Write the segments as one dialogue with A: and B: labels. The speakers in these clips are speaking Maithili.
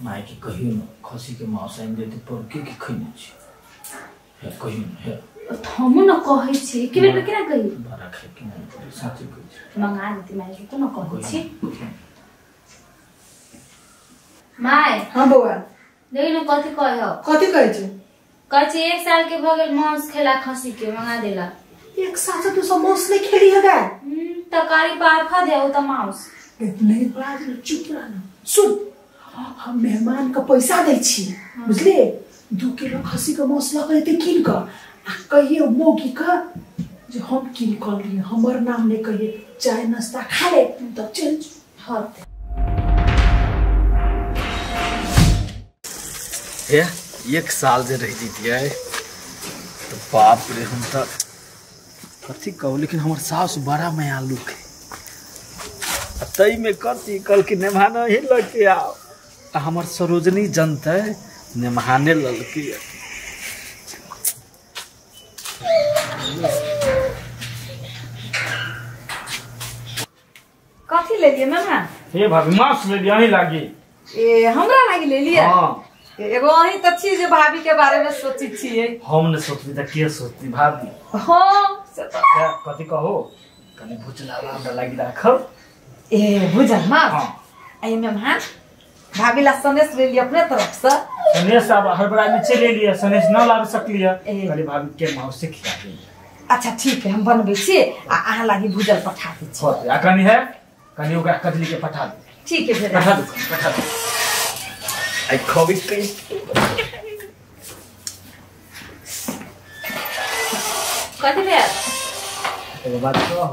A: माय के कहियो न खसी के मांस आनि देते पर के खैने छी हे कहियो न हे
B: हमहूँ न कहै छी के बेर केना कही
A: बड़ा खाय के मन करे साँचे कहै छी
B: मंगा देती माय रुको न कहै छी my.
C: हाँ बौआ
B: देखी न कथी कहै हो
C: कथी कहै छी
B: कहै छी 1 साल के भ गेल मांस खेला खसी के मंगा देला
C: 1 साल से तू सब मांस नहीं खेली है गा
B: तरकारी पाफा दे ओ त मांस
C: नहीं बाज चुप रह सुन हम मेहमान का पैसा दै छी बुझले 2 किलो खसी के मांस लऽ के एते कीन क आ कहिए मौगी का जे हम कीन क लिए हमर नाम नहीं कहिए चाय नाश्ता खा ले तब चल
B: हाँ
A: हे 1 साल जे रह जतियै तो बाप रे हम तो कथी कहू लेकिन हमर सास बड़ा मायालु है तई में कथी कल के नेमाना ही लके आओ आ हमर सरोजनी जनते नेमाने ललकी
D: कथी ले लिए मामा
E: हे भाभी मांस ले लिया नहीं लागी
D: ए हमरा लागी ले लिया
E: हां
D: एगो अहीं त छी जे भाभी के बारे में सोची छियै
A: हम ने सोचली त के सोचती भाभी
D: हां से त
A: कथी कहो कनी भुजला हमरा लागी राखब
D: ए भुजल मां
A: हां
D: ए मेहमान भाभी ला सनेस ले लिया अपने तरफ से
E: सनेस अब हड़बड़ा में चले लिया सनेस न लाब सकलिया कहली भाभी के मांस से खिला दे
D: अच्छा ठीक है हम बनबै छी आ अहाँ लागी भुजल पठा दै छी
E: आ कनी है कनी ओकरा कजली के पठा दे
D: ठीक है फिर
E: पठा दे पठा दे
A: आई खबी के
B: कथी भेल
A: एगो बात कहो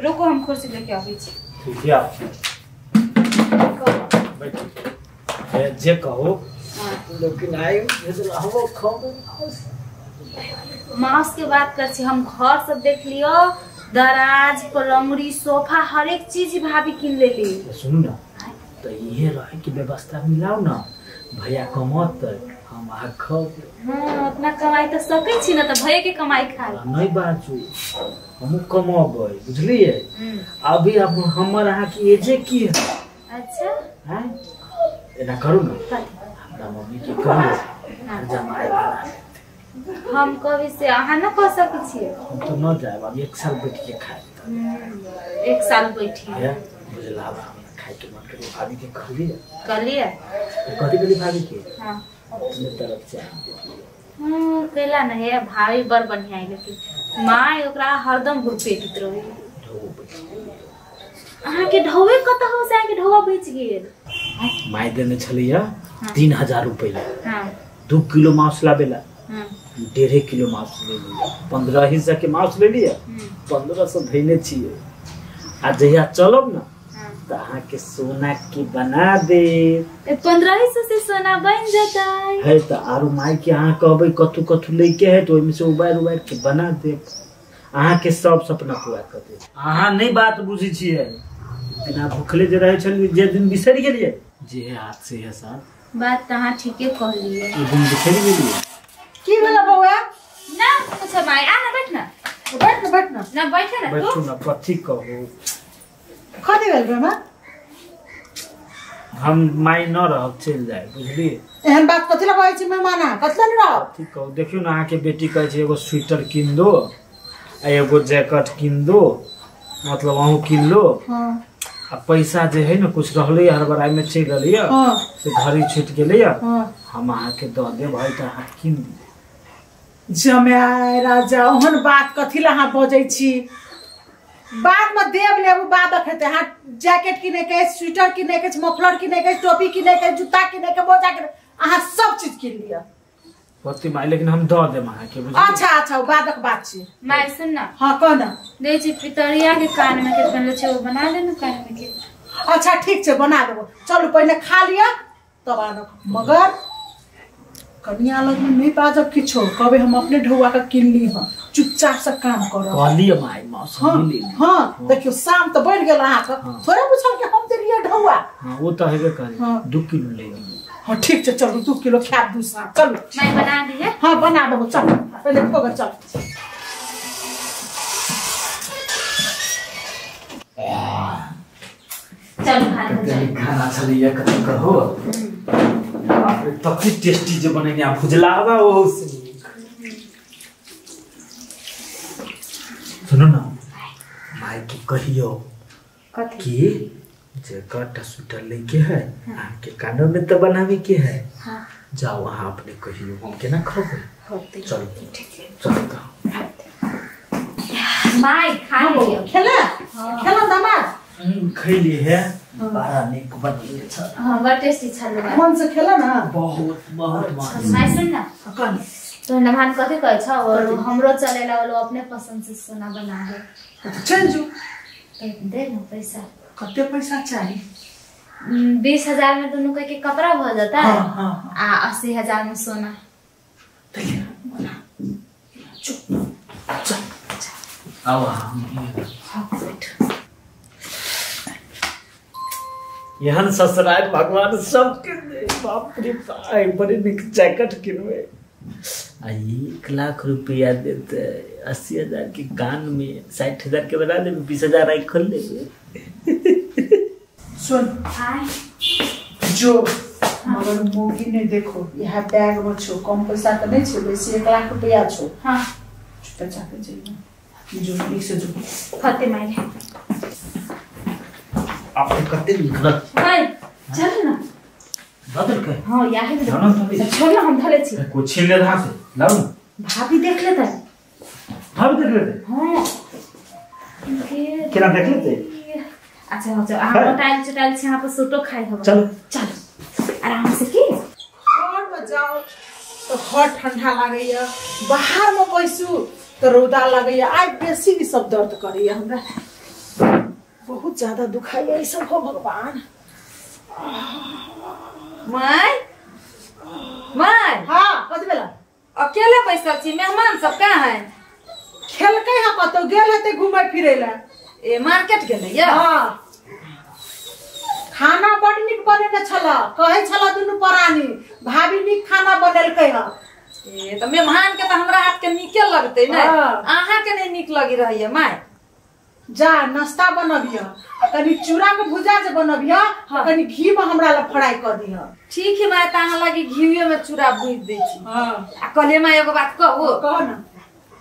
B: रुको हम कुर्सी लेके आबै छी
E: ठीक है बैठो ए जे कहो
A: लेकिन आई भेजल हम खबे
B: मांस के बात कर छी हम घर सब देख लियो दराज पलंगड़ी सोफा हर एक चीज भाभी किन लेली
A: सुनू ना तो ये रहे कि व्यवस्था मिलाओ ना भैया कमत हम अहाँ खब
B: हां अपना कमाई त सकै छी ना त भैया के कमाई खाई
A: नहीं बाजू हम कमाबै बुझलिए अभी अब हमर अहाँ के एजे की है
B: अच्छा
A: हैं एना करू ना हमरा मम्मी के कहू जमाई बना
B: हम कभी से अहाँ न कह सकै छियै
A: हम तो न जाएब अब 1 साल बैठ के खाए
B: 1 साल बैठी
A: है बुझला हमरा खाए के मन करे भाभी के कहलिए
B: कहलिए
A: कथी कहली भाभी के
B: हां
A: अपने तरफ से
B: हां कैला न है भाभी बड़ बढ़िया है लेकिन माय ओकरा हरदम गुरपेटित रहे अहाँ के ढोवे कत हो से अहाँ के ढोवा बेच गेल
A: my देने छलिया 3000 रुपया
B: हां
A: 2 किलो मांस लाबेला
B: हां
A: 1.5 किलो मांस ले लिया 15 हिस्सा के मांस ले लिया 1500 धैने छियै आ जहिया चलब ना त अहाँ के सोना के बना दे
B: 1500 से सोना बन जतै
A: है त आरु माई के अहाँ कहबै कथू कथू लेके है तो ओहिमे से उबार उबार के बना दे अहाँ के सब सपना पूरा कर दे अहाँ नहीं बात बुझै छियै बिना भूखले जे रहै छलियै जे दिन बिसरि गेलियै जे हाथ से है साहब
B: बात त अहाँ ठीके कहलियै
A: ओ दिन बिसरि गेलियै
C: की भेल बौआ
B: ना कुछ माय आ ना बैठ ना
C: बैठ ना बैठ ना
B: ना बैठ ना
E: बैठू ना कथी कहू
C: कथी भेल मामा
A: हम माय न रहब चलि जाए बुझलिए
C: एहन बात कथी ला कहै छी मेहमाना कथी ला न रहब
A: कथी कहू देखियौ ना अहाँ के बेटी कहै छै एगो स्वेटर कीन दो आ एगो जैकेट कीन दो मतलब अहूँ कीन लो
C: हां
A: आ पैसा जे है ना कुछ रहलै हड़बड़ाई में चलि रहलै
C: हां
A: से घड़ी छूटि गेलै
C: हां
A: हम अहाँ के दऽ देब है तऽ अहाँ कीन दियौ
C: जमाय राजा ओहन बात कथी ला अहाँ बजै छी बाद में देव लेबू बाद हेतै अहाँ जैकेट किनै के स्वेटर किनै के मफलर किनै के टोपी किनै के जूता किनै के मोजा किनै अहाँ सब चीज किन लिअ
A: पति माय लेकिन हम दऽ देब अहाँ के बुझलियै
C: अच्छा अच्छा ओ बादक बात छै
B: my सुन ना
C: हां कह ना
B: दै छी पितरिया के कान में के पहनले छै ओ बना दे ना कान में के
C: अच्छा ठीक छै बना देबो चलू पहिने खा लिअ तब आनब मगर कनिया लग में नहीं बाजब किछो कहबै हम अपने ढौआ के किन ली हँ चुपचाप से काम करब
A: कहलियै माय मांस
C: हाँ
A: मिली
C: हाँ देखियो शाम तो बढ़ गेल अहाँ के थोड़े पूछल के हम देलियै ढौआ
A: हां ओ तऽ हेबे करी
C: हाँ।
A: 2 किलो ले लियौ
C: हाँ ठीक छै चलू 2 किलो खायब दू साँझ चलू
B: my बना दिहे
C: हाँ बना देबो चल पहिले खोगे चल
B: चल खाना
A: खाना छलैया कथी कहो तते टेस्टी जे बनेने आ भुजलावा ओहो से नीक। सुनो ना माई के कहियो
B: कथी
A: कि जे कटा स्वेटर लेके है आपके कानों में तो बनावे के है।
B: हां
A: जाओ वहां अपने कहियो हम केना खबै। चलो
B: ठीक है
A: चलो तो
B: माई खा लियो।
C: खेला खेला दामाद
A: खैली है बड़ा नीक बनले छ।
B: हां बड़ टेस्टी छल
C: मन से खेला ना
A: बहुत बहुत मन।
B: माई सुन ना
C: कन
B: तो मेहमान कथी कहै छ और हमरो चलेला वो अपने पसंद से सोना बना दे।
C: चल जो
B: तो दे ना पैसा।
C: कते पैसा चाहिए?
B: 20,000 में दोनों के कपड़ा भ जाता है।
C: हां
B: आ 80,000 में सोना।
C: चुप चल
A: आओ।
B: हां बैठ।
A: यहन ससुराल भगवान सबके दे। बाप रे बाप बड़े निक जैकेट किनवे आ 1 लाख रुपया देते 80,000 के कान में 60,000 के बना दे 20,000 आई खोल ले।
C: सुन जो मगर मोगी नहीं देखो यहाँ बैग में छो कम पैसा तो नहीं छो बेसी 1 लाख रुपया छो।
B: हां
C: छुटा चाके जाइए जो निक से जो
B: फते मारे
A: आपने कते निकलत
B: हाय चल ना
A: बदल के।
B: हां याहे दे छोड़ ना हम धले छी
E: को छीन ले रहा से लाओ
B: भाभी देख लेता
E: भाभी देख लेते।
B: हां
E: केना देख लेते?
B: अच्छा अच्छा अहाँ मोटाइल चटाइल छी यहाँ पर सूटो खाई हब।
E: चलो
B: चलो आराम से की
C: घर में जाओ तो घर ठंडा लागैया बाहर में बैसू तो रौदा लागैया आज बेसी ई सब दर्द करैया हमरा बहुत ज्यादा दुखाइया ई सब। हो भगवान
D: my my.
C: हां कथि भेला?
D: अकेले बैसल छी मेहमान सब कहाँ है?
C: खेलकै है कतौ गेल हेतै घुमै फिरै ला।
D: ए मार्केट गेलै या?
C: हां खाना बड़ नीक बनेने छल कहै छल दुनू प्राणी भाभी नीक खाना बनेलकै है।
D: ए त मेहमान के त हमरा हाथ के नीके लगतै ने अहाँ के नहीं नीक लगी रही है my.
C: जा नाश्ता बनबिय कनी चूड़ा के भुजा जे बनबिय कनी घी में हमरा ला फ्राई कर दिह।
D: ठीक है my त अहाँ लागी घीवे में चूड़ा भूज दै छी।
C: हां
D: आ कहलियै my एगो बात कहू?
C: कह ना।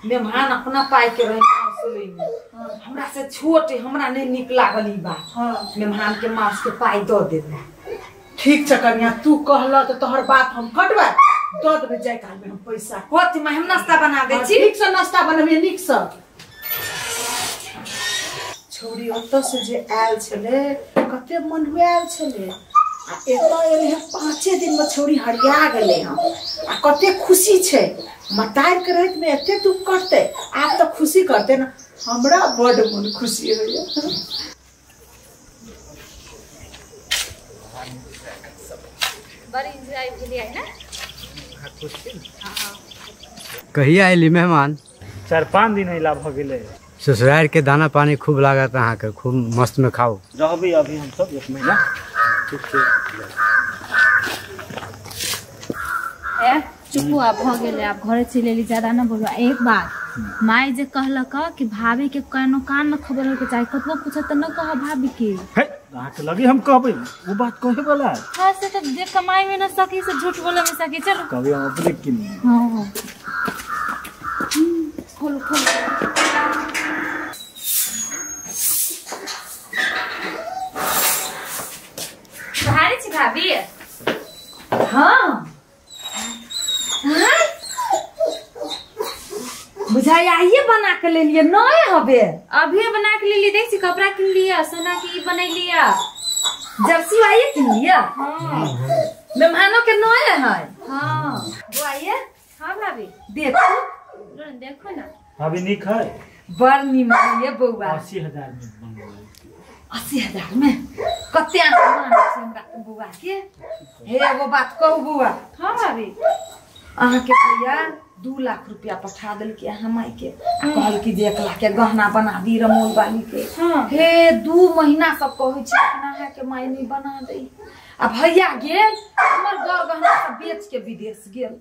D: मेहमान अपना पाई के रहे असली में हमरा से छोट हमरा नहीं नीक लागल ई बात।
C: हां
D: मेहमान के मांस के पाई the देबै।
C: ठीक छ कन्या तू कहल त तोहर बात हम कटबै the देबै जाय काल में हम पैसा।
D: होत my हम नाश्ता बना दै छी।
C: ठीक से नाश्ता बनबिय नीक से। छोरी ओतऽ से जे आयल छलै कते मन हुआयल छलै आ एतऽ एलै हँ 5 दिन में छौरी हरिया गेलै हँ आ कते खुशी छै। मतार के रहत में एते दुख कटतै आब तऽ खुशी करतै ना। हमरा बड मन खुशी होइया।
B: बड़ एंजॉय भेलै ना?
F: कहिया अयली मेहमान?
E: 4-5 दिन अइला भ गेलै।
F: ससुराल के दाना पानी खूब लागत अहाँ के खूब मस्त में खाओ।
E: रहबी अभी हम सब 1 महीना। ठीक छै
B: ए चुपू आब भ गेलै आब घरे चलि एली ज्यादा न बोलू। एक बात माई जे कहलक कि भाभी के कोनो कान न खबर होय के चाही कतबो पूछत त न कह भाभी के।
E: हे अहाँ के लगी हम कहबै वो बात कहे वाला।
B: हां से त जे कमाई में न सकी से झूठ बोले में सकी। चलो
E: कभी हम अपने की नहीं।
B: हां खोलो खोलो। भारी छी भाभी?
D: हाँ बुझाई आइए बना के ले लिए नए हबे
B: अभी बना के ले ली। देख छी कपड़ा किन लिया सोना के ई बनै लिया
D: जर्सी आइए किन लिया।
B: हां
D: मेहमानों के नए है।
B: हां
D: वो आइए।
B: हां भाभी
D: देखो
B: देखो ना
E: भाभी नीक है
D: बड़ निमन ये बौआ।
E: 80,000 में बनल
D: 80,000 में कते मान छै हमरा बौआ के। हे एगो बात कहू बौआ?
B: हां भाभी
D: अहाँ के भैया 2 लाख रुपया पठा देलकै अहाँ माई के आ कहलकी जे 1 लाख के गहना बना दी रमोल बाली के।
B: हाँ।
D: हे 2 महीना सब कहै छै अपना अहाँ के माई नहीं बना दी आ भैया गेल हमर गर गहना सब बेच के विदेश गेल।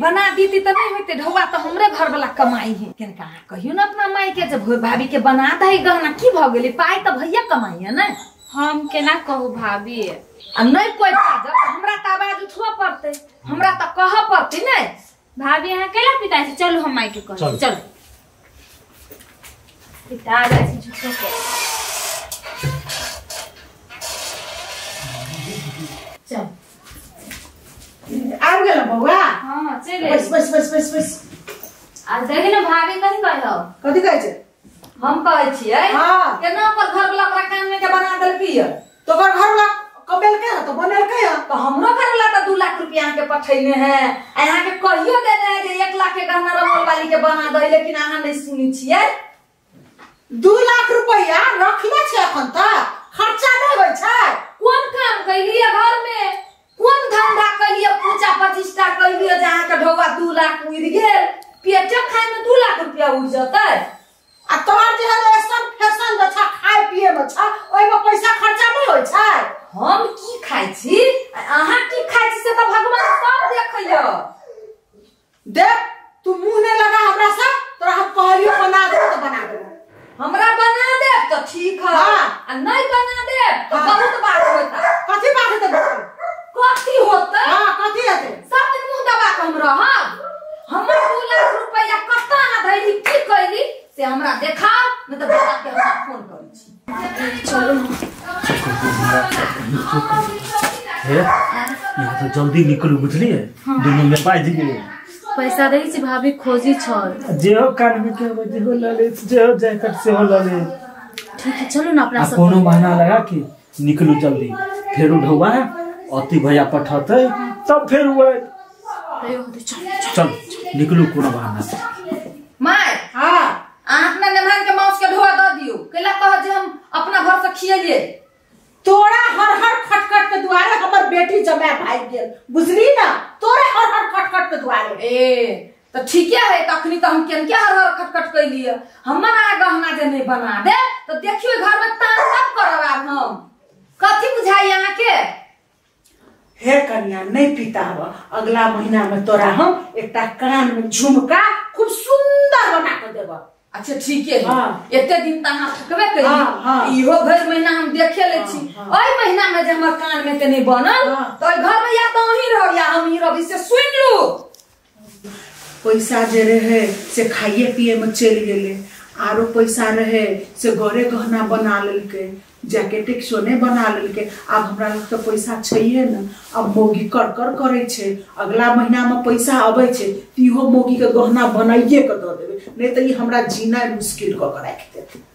D: बना दीती त नहीं होते ढौआ त हमरे घर वाला कमाई है। किनका कहियो ना अपना माई के जे भाभी के बना दही गहना की भ गेली पाई त भैया कमाई है ना।
B: हम केना कहू भाभी
D: आ नहीं कोई बाजत हमरा त आवाज उठबऽ पड़तै। हमरा त कह पड़तै नै।
B: भाभी अहाँ केला पिता छी, चलू हम माई के कहै, चलू पिता जाइ छी झूठो के। चल
C: आबि गेल बौआ?
B: हां चल
C: बस बस बस बस बस।
B: आ देखी ने भाभी कथी कहलो?
C: कथी कहै छै?
D: हम कहै छियै केना ओकर घर वाला ओकरा कान में के बना देलकै य?
C: तो ओकर घर वाला कमेलकै ह तो बनेलकै ह।
D: तो हमरो घर वाला त 2 लाख रुपया अहाँ के पठैने है, अहाँ के कहियो देने है जे 1 लाख के गहना रमोल वाली के बना दे, लेकिन अहाँ नहीं सुनी छियै।
C: 2 लाख रुपया रखले छै अखन तक, खर्चा नहीं होइ छै।
D: कोन काम कैलियै घर में, कोन धंधा कैलियै, पूजा प्रतिष्ठा कैलियै जे अहाँ के ढोवा 2 लाख उड़ि गेल? पेटे खाय में 2 लाख रुपया उड़ जतै।
C: आ तोहर जे है ऐसन फैशन जे छ खाय पिए में छ, ओइ में पैसा खर्चा नहीं होइ छै।
D: हम की खाय छी अहाँ की खाय छी से त भगवान सब देखैया।
C: देख तू मुंह नहीं लगा हमरा से, तोरा हम कहलियो बना दे त बना दे।
D: हमरा बना दे त ठीक है, आ नहीं बना दे तो बहुत बात होता।
C: कथी बात होतै?
D: कथी होतै?
C: हां कथी हेतै?
D: सब दिन मुंह दबा के हम रहब। हमर 2 लाख रुपया कतऽ अहाँ धैली की कैली से हमरा देखाओ, नहीं तो बाबा के हमरा फोन करै छी।
B: चलू
E: हे यहाँ तो जल्दी निकलू बुझलिए, दुनू में बाजि गेलै।
B: पैसा दै छी भाभी खोजी छल।
E: जे हो कान में के जे हो लले, जे हो जैकेट से हो लले।
B: ठीक है चलू ना अपना सब
E: कोनो बहाना लगा के निकलू जल्दी। फेर ढौवा अति भैया पठतै तब फेर हुए। चल निकलू कोनो बहाना से।
D: My
C: हां
D: अहाँ अपना नेमान के मांस के ढोआ दऽ दियौ, कैला कह जे हम अपना घर से खियलिए।
C: तोरा हर हर खटखट के दुआरे हमर बेटी जमाय भागि गेल बुझली ना, तोरे हर हर खटखट के दुआरे।
D: ए त ठीके है, तखनी त हम केनके हर हर खटखट कैलिए। हमर आ गहना जे नहीं बना दे त देखियो घर में तांडव करब आब हम। कथी बुझाई अहाँ के?
C: हे कन्या नहीं पिताब, अगला महीना में तोरा हम एकटा कान में झुमका खूब सुंदर बना के देब।
D: अच्छा ठीक है, एते दिन त अहाँ थकबे करी, इहो भरि महीना हम देखे ले छी। ओहि महीना में जे हमर कान में के नहीं बनल त ओहि घर में या त अहीं रहब या हम ही रहब, से सुनि लू।
C: पैसा जे रहे से खाइए पिए में चलि गेलै, आरो पैसा रहे से घरे गहना बना लेलकै, जैकेट सोने बना लेलकै। आब हमरा लग तऽ पैसा छैहे ने, आब मौगी कर कर करै छै, अगला महीना में पैसा अबै छै तऽ इहो मौगी के गहना बनाइए के दऽ देबै, नहीं तऽ ई हमरा जीना मुश्किल कऽ के राखि देतै।